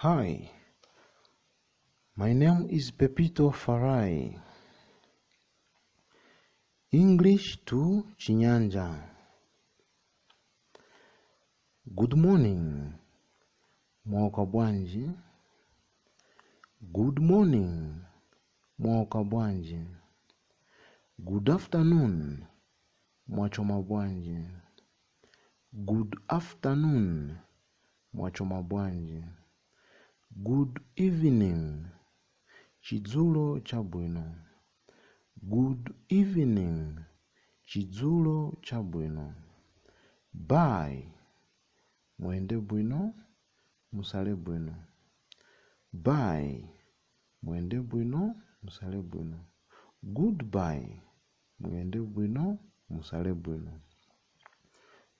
Hi, my name is Pepito Farai. English to Chinyanja. Good morning. Mwauka bwanji. Good morning. Mwauka bwanji. Good afternoon. Mwachoma bwanji. Good afternoon. Mwachoma bwanji. Good evening. Chidzulo chabwino. Good evening. Chidzulo chabwino. Bye. Mwende bwino, musale bwino. Bye. Mwende bwino, musale bwino. Goodbye. Mwende bwino, musale bwino.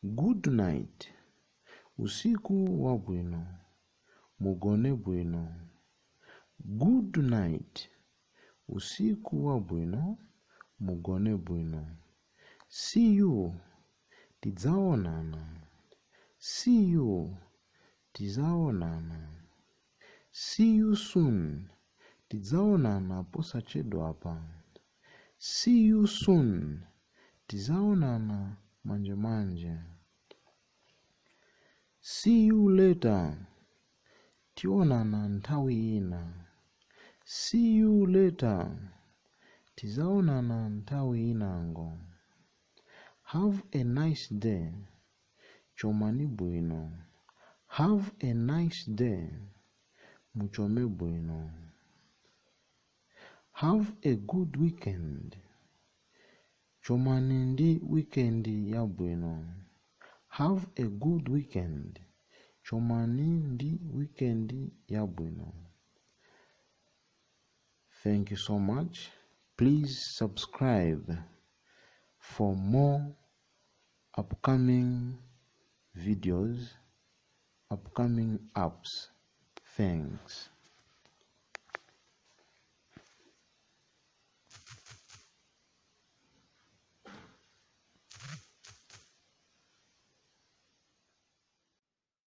Good night. Usiku wa bwino. Mugone bwino. Good night. Usiku wa bwino, mugone bwino. See you. Tidzaonana. See you. Tidzaonana. See you soon. Tidzaonana posachedwapa. See you soon. Tidzaonana manje manje. See you later. Tionana nthawi ina. See you later. Tidzaonana nthawi inango. Have a nice day. Chomani bwino. Have a nice day. Muchome bwino. Have a good weekend. Chomani ndi weekend yabwino. Have a good weekend. Chomani ndi weekend yabwino. Thank you so much. Please subscribe for more upcoming videos, upcoming apps. Thanks.